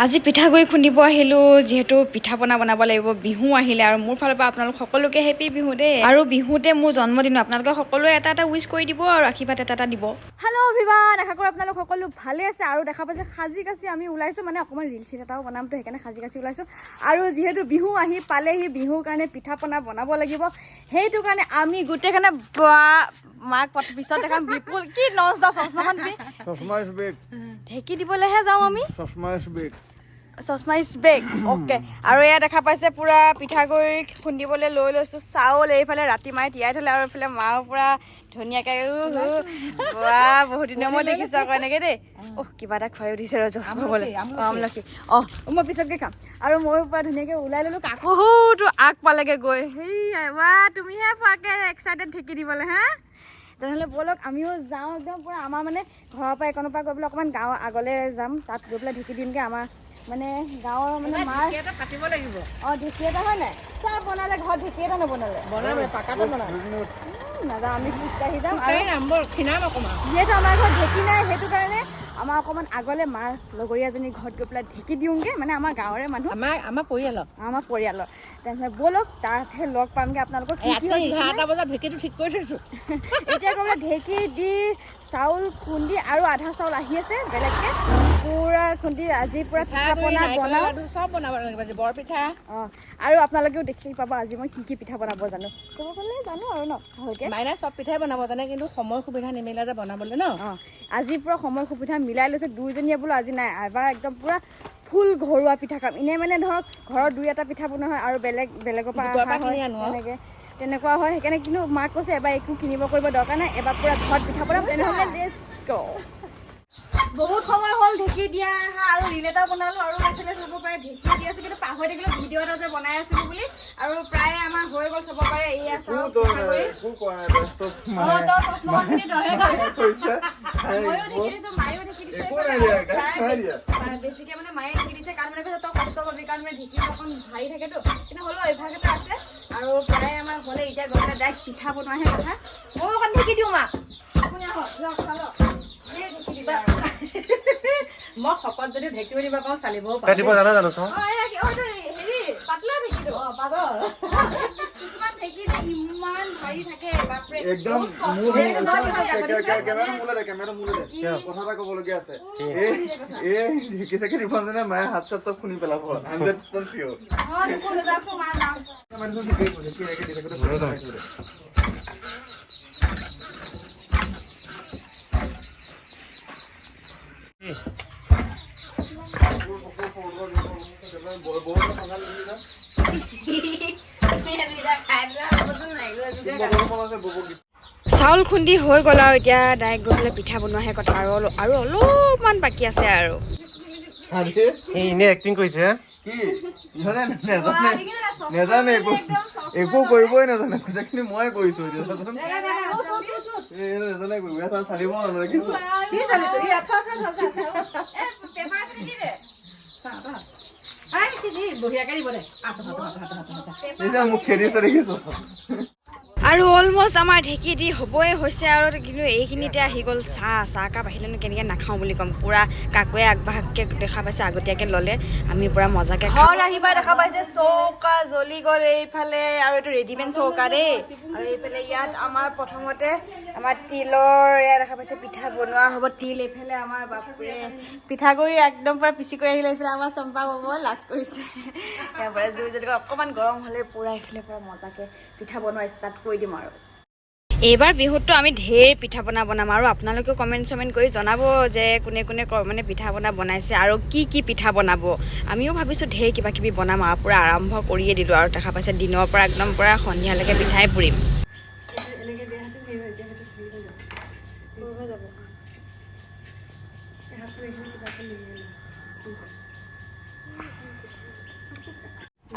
আজি পিঠাগুড়ি খুন্দিব আহিলোঁ, যিহেতু পিঠা পনা বনাব লাগিব। বিহু আহিলে আৰু মোৰ ফালৰ পৰা আপোনালোক সকলোকে হেপী বিহু দেই। আৰু বিহুতে মোৰ জন্মদিন, আপোনালোকে সকলোৱে এটা এটা উইচ কৰি দিব আৰু আশীৰ্বাদ এটা এটা দিব। হেল্ল' এভৰিৱান, আশা কৰোঁ আপোনালোক সকলো ভালে আছে। আৰু দেখা পাইছে, সাজি কাচি আমি ওলাইছোঁ, মানে অকণমান ৰিল চিল এটাও বনামতো, সেইকাৰণে সাজি কাচি ওলাইছোঁ। আৰু যিহেতু বিহু আহি পালেহি, বিহুৰ কাৰণে পিঠা পনা বনাব লাগিব। সেইটো কাৰণে আমি গোটেইখনে বা মাক পিছত দেখাম। বিপুল কি নন ষ্টপ চশমাখন দি চশমা is back. ঢেঁকী দিবলৈহে যাওঁ আমি। চশমা is back. চশমা is back, okay. আৰু এয়া দেখা পাইছে, পূৰা পিঠাগুড়ি খুন্দিবলৈ লৈ লৈছোঁ। চাউল এইফালে ৰাতি মায়ে তিয়াই থ'লে আৰু এইফালে মাও পূৰা ধুনীয়াকৈ। বাহ, বহুত দিনৰ মই দেখিছোঁ আকৌ এনেকৈ দেই। অহ, কিবা এটা খুৱাই উঠিছে ৰ চশমা পাবলৈ। অঁ, আমলখি। অঁ, মই পিছতকৈ খাম। আৰু ময়ো পূৰা ধুনীয়াকৈ ওলাই ল'লোঁ। কাকো সৌটো আগ পালেগৈ গৈ। সেইয়াই, ৱা, তুমিহে পোৱাকৈ এক্সাইটেড ঢেঁকী দিবলৈ। হা, তেনেহ'লে ব'লক, আমিও যাওঁ। একদম পূৰা আমাৰ মানে ঘৰৰ পৰা এইকণৰ পৰা গৈ পেলাই অকণমান গাঁৱৰ আগলৈ যাম, তাত গৈ পেলাই ঢেঁকী দিমগৈ। আমাৰ মানে গাঁৱৰ মানে মাৰ এটা পাতিব লাগিব। অঁ, ঢেঁকী এটা হয় নাই? চব বনালে, ঘৰত ঢেঁকী এটা নবনালে। বনাম, পাকাটো বনাম। নাযাওঁ, আমি খোজকাঢ়ি যাম। আৰু যাম ব'ল, খিনাম অকণমান। যিহেতু আমাৰ ঘৰত ঢেঁকী নাই, সেইটো কাৰণে আমাৰ অকণমান আগলৈ মাৰ লগৰীয়াজনীৰ ঘৰত গৈ পেলাই ঢেঁকী দিওঁগৈ। মানে আমাৰ গাঁৱৰে মানুহ। আমাৰ পৰিয়ালৰ। আমাৰ পৰিয়ালৰ। তেনেহ'লে ব'লক, তাতহে লগ পামগৈ আপোনালোকক। কি কি ৰাতি হয় কি 11টা বজাত ঢেঁকীটো ঠিক কৰি থৈছোঁ। এতিয়া গৈ পেলাই ঢেঁকী দি চাউল খুন্দি আৰু আধা চাউল আহি আছে বেলেগকৈ, পূৰা খুন্দি আজি পূৰা পিঠা পনা বনাওঁ। লাডু চব বনাব লাগিব আজি, বৰপিঠা। অঁ, আৰু আপোনালোকেও দেখি পাব আজি মই কি কি পিঠা বনাব জানো। ক'ব গ'লে জানো আৰু ন ভালকৈ। মাইনা চব পিঠাই বনাব জানে, কিন্তু সময় সুবিধা নিমিলে যে বনাবলৈ ন। অঁ, আজি পূৰা সময় সুবিধা মিলাই লৈছোঁ দুয়োজনীয়ে। বোলো আজি নাই, এবাৰ একদম পূৰা ফুল ঘৰুৱা পিঠা খাম। এনেই মানে ধৰক ঘৰৰ দুই এটা পিঠা বনোৱা হয় আৰু বেলেগ বেলেগৰ পৰা গোটৰ অহা পৰা হয়। কিনি আনো আৰু। তেনেকৈ তেনেকুৱা হয়। সেইকাৰণে কিন্তু মাক কৈছে, এবাৰ একো কিনিব কৰিব দৰকাৰ নাই, এবাৰ পূৰা ঘৰত পিঠা বনাম। তেনেহ'লে let's go। বহুত সময় হ'ল ঢেঁকী দিয়া অহা আৰু ৰিল এটা বনালোঁ। আৰু এইফালে চাব পাৰে, ঢেঁকীও দি আছোঁ, কিন্তু পাহৰি থাকিলোঁ ভিডিঅ' এটা যে বনাই আছিলোঁ বুলি। আৰু প্ৰায় আমাৰ হৈ গ'ল, চাব পাৰে এইয়া একো চাওক তই পিঠাগুড়ি। একো কোৱা নাই, তই চব অঁ, মানে তই চশমাখন পিন্ধি তইহে কৰিলি। কৈছে। ময়ো ঢেঁকী দিছোঁ, মায়েও ঢেঁকী দিছে। একো এইফালে নাই দিয়া, আৰু গাছ প্ৰায় নাই দিয়া। বেছিকে মানে মায়ে ঢেঁকী দিছে, কাৰণ মানে কৈছে তই কষ্ট পাবি, কাৰণ মানে ঢেঁকী অকণ ভাৰী থাকেতো। কিন্তু হ'লেও অভ্যাস এটা আছে। আৰু প্ৰায় আমাৰ হ'লে এতিয়া গৈ পেলাই ডাইৰেক্ট পিঠা বনোৱাহে কথা। ময়ো অকণ ঢেঁকী দিওঁ মাক। আপুনি আহক, যাওক চালক। ধেৰ ঢেঁকী দিলে আৰু। মই শকত যদি ঢেঁকীও দিব পাৰোঁ, চালিবও তই দিব পাৰোঁ। জানা জানো চাওঁ। অ, এয়া কি- অ, এইটো হেৰি পাতলা ঢেঁকীটো। কিছুমান ঢেঁকী যে ইমান ভাৰী থাকে, বাপৰে, একদম বহুত কষ্ট। মোৰ এইটো কেমেৰা মোলৈ দে, কেমেৰা মোলৈ দে। কথা এটা ক'বলগীয়া আছে। এই এই ঢেঁকী চেকি দিব নাজানে, মায়ে হাত চাত চব খুন্দি পেলাব, 100% চিয়'ৰ। অ, নুশুনো, যাওকচোন মা, যাওঁ। ঢেঁকী ঢেঁকী দি থাকোঁতে খুন্দি দে। চাউল খুন্দি হৈ গ'ল আৰু এতিয়া ডাইৰেক্ট গৈ পেলাই পিঠা বনোৱাহে কথা। আৰু অলপমান বাকী আছে আৰু। আৰে। সি এনেই এক্টিং কৰিছে হা? কি ইহঁতে নেজানে, নেজানে, একো একো কৰিবই নাজানে। গোটেইখিনি মই কৰিছো এতিয়া চাচোন। এই নাজানে কৰিব, এয়া চালিব নাজানে, দেখিছো। কি চালিছো? ই, থ, থ, থ, থ, থ। এ, পেপাৰখিনি দি দে। চাওঁ, থ। আই, কি দি বঢ়িয়াকে দিব দে। আহ, থ, থ, থ, থ, থ, থ। দেখিছা, মোক খেদিছে, দেখিছো। আৰু অলমষ্ট আমাৰ ঢেঁকী দি হ'বই হৈছে আৰু, কিন্তু এইখিনিতে আহি গ'ল চাহ। চাহকাপ আহিলেনো কেনেকৈ নাখাওঁ বুলি ক'ম। পূৰা কাকোৱে আগভাগকৈ দেখা পাইছে, আগতীয়াকৈ ল'লে। আমি পূৰা মজাকৈ ঘৰ আহিবা দেখা পাইছে, চৌকা জ্বলি গ'ল এইফালে। আৰু এইটো ৰেডিমেড চৌকা দেই। আৰু এইফালে ইয়াত আমাৰ প্ৰথমতে আমাৰ তিলৰ এয়া দেখা পাইছে, পিঠা বনোৱা হ'ব। তিল এইফালে আমাৰ, বাপৰে, পিঠাগুড়ি একদম পূৰা পিচি কৰি আহিলে। এইফালে আমাৰ চম্পা বব লাজ কৰিছে। ইয়াৰ পৰা জুই যদি অকণমান গৰম হ'লে পূৰা এইফালে পূৰা মজাকৈ পিঠা বনোৱা ষ্টাৰ্ট কৰি দিম। আৰু এইবাৰ বিহুততো আমি ঢেৰ পিঠা পনা বনাম। আৰু আপোনালোকেও কমেণ্ট চমেণ্ট কৰি জনাব যে কোনে কোনে মানে পিঠা পনা বনাইছে আৰু কি কি পিঠা বনাব। আমিও ভাবিছোঁ ঢেৰ কিবা কিবি বনাম আৰু পূৰা আৰম্ভ কৰিয়ে দিলোঁ। আৰু দেখা পাইছে, দিনৰ পৰা একদম পূৰা সন্ধিয়ালৈকে পিঠাই পুৰিম। এনেকে দিয়াহেঁতেন হেৰি হয়, এতিয়া সেইটো হেৰি হৈ যাব। যাব। এই হাতখন এইখিনি কিবা এটা মিলি গ'ল।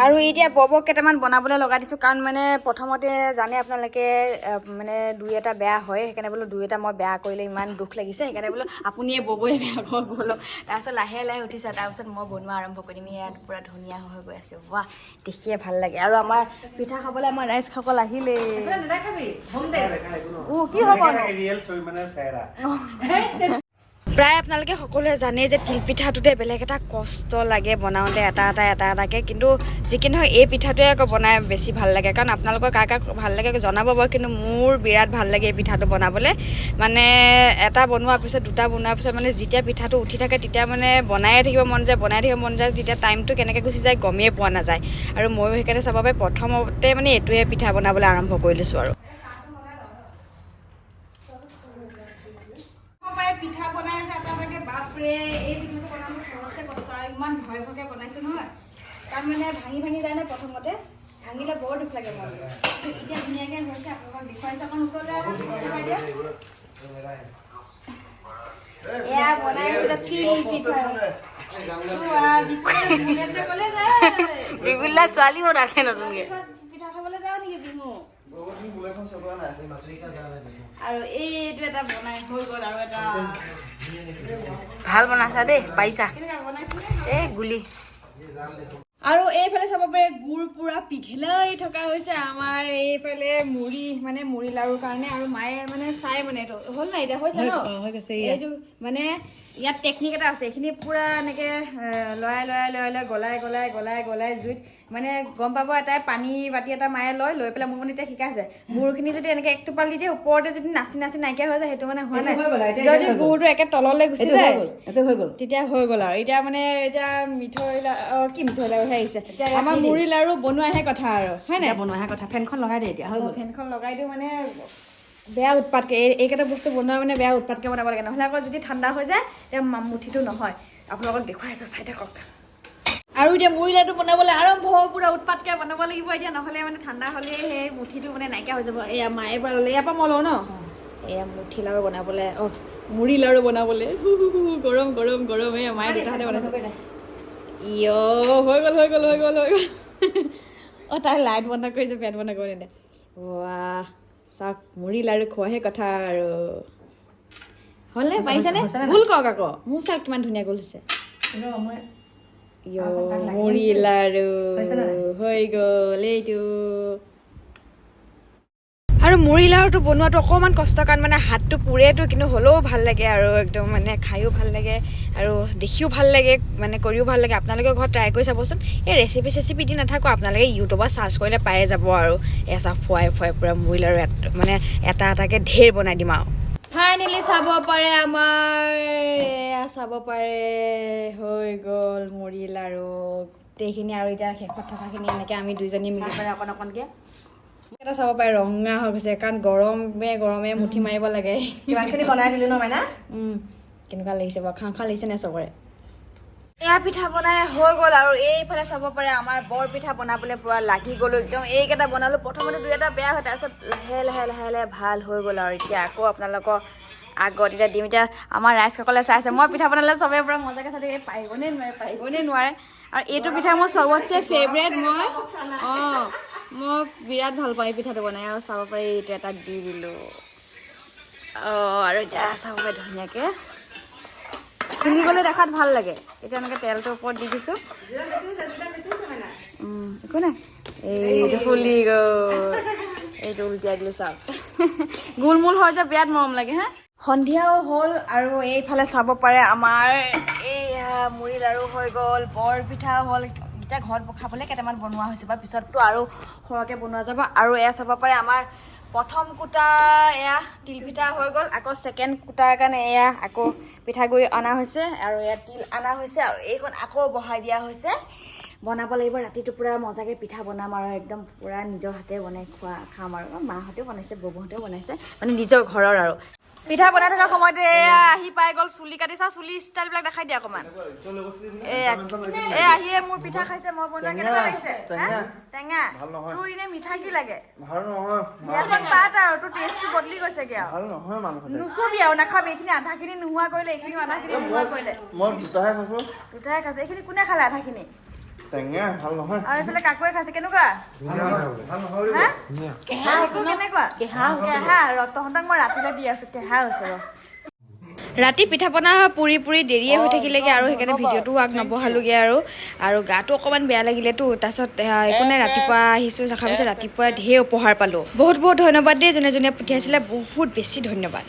আৰু এতিয়া ববক কেইটামান বনাবলৈ লগাই দিছোঁ, কাৰণ মানে প্ৰথমতে জানে আপোনালোকে, মানে দুই এটা বেয়া হয়। সেইকাৰণে বোলো দুই এটা মই বেয়া কৰিলে ইমান দুখ লাগিছে, সেইকাৰণে বোলো আপুনিয়ে ববই বেয়া কৰক বোলো। তাৰপিছত লাহে লাহে উঠিছে, তাৰপিছত মই বনোৱা আৰম্ভ কৰি দিম। ইয়াত পূৰা ধুনীয়া হৈ গৈ আছে, ৱাহ, দেখিয়ে ভাল লাগে। আৰু আমাৰ পিঠা খাবলৈ আমাৰ ৰাইজসকল আহিলেই। নেদেখাবি, হোম দে। ও, কি হ'ব? ৰিয়েল ছবি মানে চেহেৰা। প্ৰায় আপোনালোকে সকলোৱে জানেই যে তিলপিঠাটোতে বেলেগ এটা কষ্ট লাগে বনাওঁতে, এটা এটা এটা এটাকৈ। কিন্তু যি কি নহয়, এই পিঠাটোৱে আকৌ বনাই বেছি ভাল লাগে। কাৰণ আপোনালোকৰ কাৰ কাৰ ভাল লাগে জনাব বাৰু, কিন্তু মোৰ বিৰাট ভাল লাগে এই পিঠাটো বনাবলৈ। মানে এটা বনোৱাৰ পিছত, দুটা বনোৱাৰ পিছত, মানে যেতিয়া পিঠাটো উঠি থাকে, তেতিয়া মানে বনায়ে থাকিব মন যায়, বনাই থাকিব মন যায়। তেতিয়া টাইমটো কেনেকৈ গুচি যায় গমেই পোৱা নাযায়। আৰু ময়ো সেইকাৰণে চাব পাৰি প্ৰথমতে মানে এইটোৱে পিঠা বনাবলৈ আৰম্ভ কৰি লৈছোঁ। আৰু পাৰে পিঠা বনাই আছে এটা এটাকে। বাপৰে, এই পিঠাটো বনাব চবতছে কষ্ট আৰু ইমান ভয় ভয়কে বনাইছোঁ নহয়, কাৰণ মানে ভাঙি ভাঙি যায় ন। প্ৰথমতে ভাঙিলে বৰ দুখ লাগে মনটো। কিন্তু এতিয়া ধুনীয়াকৈ হৈছে, আপোনালোকক দেখুৱাইছোঁ। অকণ ওচৰলৈ আহক, দেখুৱাই দিয়ক। এয়া বনাই আছোঁ এতিয়া তিল পিঠা। উৱা, বিপুলে বুলেট ক'লে যায়। বিপুলা ছোৱালী বনাইছে নতুনকে। পিঠা খাবলৈ যাওঁ নেকি বিহু? বহুত দিন বুলেটখন চলোৱা নাই। আৰু এইটো এটা বনাই হৈ গ'ল আৰু এটা। ভাল বনাইছা দেই, পাৰিছা। কেনেকুৱা বনাইছোঁ? এই গুলি। আৰু এইফালে চাব পাৰে গুৰ পুৰা পিঘলাই থকা হৈছে আমাৰ এইফালে মুড়ি, মানে মুড়ি লাৰুৰ কাৰণে। আৰু মায়ে মানে চাই, মানে এইটো হ'ল নাই এতিয়া হৈছে ন? হৈ গৈছে। এইটো মানে ইয়াত টেকনিক এটা আছে। এইখিনি পুৰা এনেকে লৰাই লৰাই লৰাই লৰাই, গলাই গলাই গলাই গলাই জুইত, মানে গম পাব এটাই পানী বাতি এটা মায়ে লয়, লৈ পেলাই মোক মানে এতিয়া শিকাইছে। গুড়খিনি যদি এনেকে এক টোপাল দি দিয়ে, ওপৰতে যদি নাচি নাচি নাইকিয়া হৈ যায়, সেইটো মানে হোৱা নাই। হৈ গ'ল আৰু, এতিয়া যদি হৈ গ'ল। গুড়টো একে তললৈ গুচি এইটো হৈ যায়, গ'ল, এইটো হৈ গ'ল। তেতিয়া হৈ গ'ল। আৰু এতিয়া মানে এতিয়া মিঠৈ কি মিঠৈ লাৰুহে আহিছে। এতিয়া ইয়াত আমাৰ দি দিম। মুড়ি লাৰু বনোৱাহে কথা আৰু, হয় নাই? এতিয়া বনোৱাহে কথা। ফেনখন লগাই দে, এতিয়া হৈ গ'ল। ফেনখন লগাই দিওঁ। মানে বেয়া উৎপাতকে এইকেইটা বস্তু বনোৱা, মানে বেয়া উৎপাতকে বনাব লাগে, নহ'লে আকৌ যদি ঠাণ্ডা হৈ যায় তেতিয়া মুঠিটো নহয়। আপোনালোকক দেখুৱাই আছোঁ, চাই থাকক। আৰু এতিয়া মুড়ি লাডু বনাবলৈ আৰম্ভ। পূৰা উৎপাতকৈ বনাব লাগিব এতিয়া, নহ'লে মানে ঠাণ্ডা হ'লে সেই মুঠিটো মানে নাইকিয়া হৈ যাব। এয়া মায়ে পৰা ল'লে, ইয়াৰ পৰা মই লওঁ ন। এয়া মুঠি লাৰু বনাবলৈ, অহ, মুড়ি লাৰু বনাবলৈ। হু, হু, হু, গৰম গৰম গৰম। এয়া মায়ে দেউতাহঁতে বনাইছে। ইয়, হৈ গ'ল, হৈ গ'ল, হৈ গ'ল, হৈ গ'ল। অঁ, তাই লাইট বন্ধ কৰিছে, ফেন বন্ধ কৰি নিদিয়ে। ৱাহ, চাওক, মুড়ি লাৰু খোৱাহে কথা আৰু। হ'লনে? পাৰিছেনে? গোল কৰক আকৌ। মোৰ চাওক কিমান ধুনীয়া গোল হৈছে। ৰ, মই ইয়, মুড়ি লাৰু হৈছে নে নাই? হৈ গ'ল এইটো। আৰু মুড়ি লাৰুটো বনোৱাটো অকণমান কষ্ট, কাৰণ মানে হাতটো পুৰেতো, কিন্তু হ'লেও ভাল লাগে আৰু একদম মানে খায়ো ভাল লাগে আৰু দেখিও ভাল লাগে, মানে কৰিও ভাল লাগে। আপোনালোকে ঘৰত ট্ৰাই কৰি চাবচোন। এই ৰেচিপি চেচিপি দি নাথাকোঁ, আপোনালোকে ইউটিউবত চাৰ্চ কৰিলে পায়ে যাব। আৰু এয়া চাওক, ফুৱাই ফুৱাই পূৰা মুড়ি লাৰু মানে এটা এটাকৈ ঢেৰ বনাই দিম আৰু। ফাইনেলি চাব পাৰে আমাৰ, এয়া চাব পাৰে, হৈ গ'ল মুড়ি লাৰু গোটেইখিনি। আৰু এতিয়া শেষত থকাখিনি এনেকৈ আমি দুইজনী মিলি পেলাই অকণ অকণকৈ এটা চাব পাৰে ৰঙা হৈ গৈছে, কাৰণ গৰমে গৰমে মুঠি মাৰিব লাগে। কিমানখিনি বনাই দিলো ন মাইনা? কেনেকুৱা লাগিছে বাৰু? খাওঁ খাওঁ লাগিছে নে চবৰে? এয়া পিঠা বনাই হৈ গ'ল। আৰু এইফালে চাব পাৰে আমাৰ বৰ পিঠা বনাবলৈ পূৰা লাগি গ'লো একদম। এইকেইটা বনালোঁ, প্ৰথমতে দুই এটা বেয়া হয়, তাৰপিছত লাহে লাহে লাহে লাহে ভাল হৈ গ'ল। আৰু এতিয়া আকৌ আপোনালোকৰ আগত এতিয়া দিম। এতিয়া আমাৰ ৰাইজসকলে চাইছে মই পিঠা বনালে, চবে পূৰা মজাকৈ চাই থাকে, পাৰিবনে নোৱাৰে, পাৰিবনে নোৱাৰে। আৰু এইটো পিঠা মোৰ চবতছে ফেভৰেট। মই বিৰাট ভাল পাওঁ এই পিঠাটো বনাই। আৰু চাব পাৰি এইটো এটা দি দিলোঁ। অঁ, আৰু এতিয়া চাব পাৰি ধুনীয়াকৈ ফুলি গ'লে দেখাত ভাল লাগে। এতিয়া এনেকৈ তেলটোৰ ওপৰত দি দিছোঁ। একো নাই, এইটো ফুলি গ'ল। এইটো উল্টিয়াই দিলোঁ। চাওক, গোলমোল হৈ যায়, বিৰাট মৰম লাগে। হা, সন্ধিয়াও হ'ল। আৰু এইফালে চাব পাৰে আমাৰ এইয়া মুড়ি লাৰু হৈ গ'ল, বৰ পিঠা হ'ল। এতিয়া ঘৰত খাবলৈ কেইটামান বনোৱা হৈছে বা পিছততো আৰু সৰহকৈ বনোৱা যাব। আৰু এয়া চাব পাৰে আমাৰ প্ৰথম কুটাৰ এয়া তিলপিঠা হৈ গ'ল। আকৌ ছেকেণ্ড কুটাৰ কাৰণে এয়া আকৌ পিঠাগুড়ি অনা হৈছে আৰু এয়া তিল অনা হৈছে আৰু এইখন আকৌ বহাই দিয়া হৈছে। বনাব লাগিব ৰাতিটো পূৰা মজাকৈ পিঠা বনাম আৰু একদম পূৰা নিজৰ হাতে বনাই খোৱা খাম। আৰু মাহঁতেও বনাইছে, বৌহঁতেও বনাইছে, মানে নিজৰ ঘৰৰ। আৰু পিঠা বনাই থকা সময়তে এয়া আহি পাই গ'ল চুলি কাটি। চা, চুলি ষ্টাইলবিলাক দেখাই দিয়া অকণমান। এয়া এই আহিয়ে মোৰ পিঠা খাইছে মই বনোৱা। কেনেকুৱা লাগিছে? হা? টেঙা? ভাল নহয়। তোৰ এনে মিঠা কি লাগে? ভাল নহয়। ইয়াখন পাত আৰু তোৰ টেষ্টটো বদলি গৈছেগে আৰু। ভাল নহয় মানুহতে। নুচুবি আৰু নাখাবি। এইখিনি আধাখিনি নোহোৱা কৰিলে, এইখিনিও আধাখিনি নোহোৱা কৰিলে। মই দুটাহে খাইছো। দুটাই খাইছে। এইখিনি কোনে খালে আধাখিনি? টেঙা, ভাল নহয়। আৰু এইফালে কাকুৱে খাইছে। কেনেকুৱা? ভাল নহয় বুলি হা, কেনেকুৱা? কেহা। তহঁতক মই ৰাতিলৈ দি আছো। কেহা হৈছে ৰ। ৰাতি পিঠা পনা পুৰি পুৰি দেৰিয়ে হৈ থাকিলেগৈ আৰু সেইকাৰণে ভিডিঅ'টোও আগ নবঢ়ালোগৈ। আৰু গাটো অকণমান বেয়া লাগিলেতো। তাৰপিছত একো নাই, ৰাতিপুৱা আহিছোঁ দেখাৰ পিছত ৰাতিপুৱা ঢেৰ উপহাৰ পালোঁ। বহুত বহুত ধন্যবাদ দেই, যোনে যোনে পঠিয়াইছিলে, বহুত বেছি ধন্যবাদ।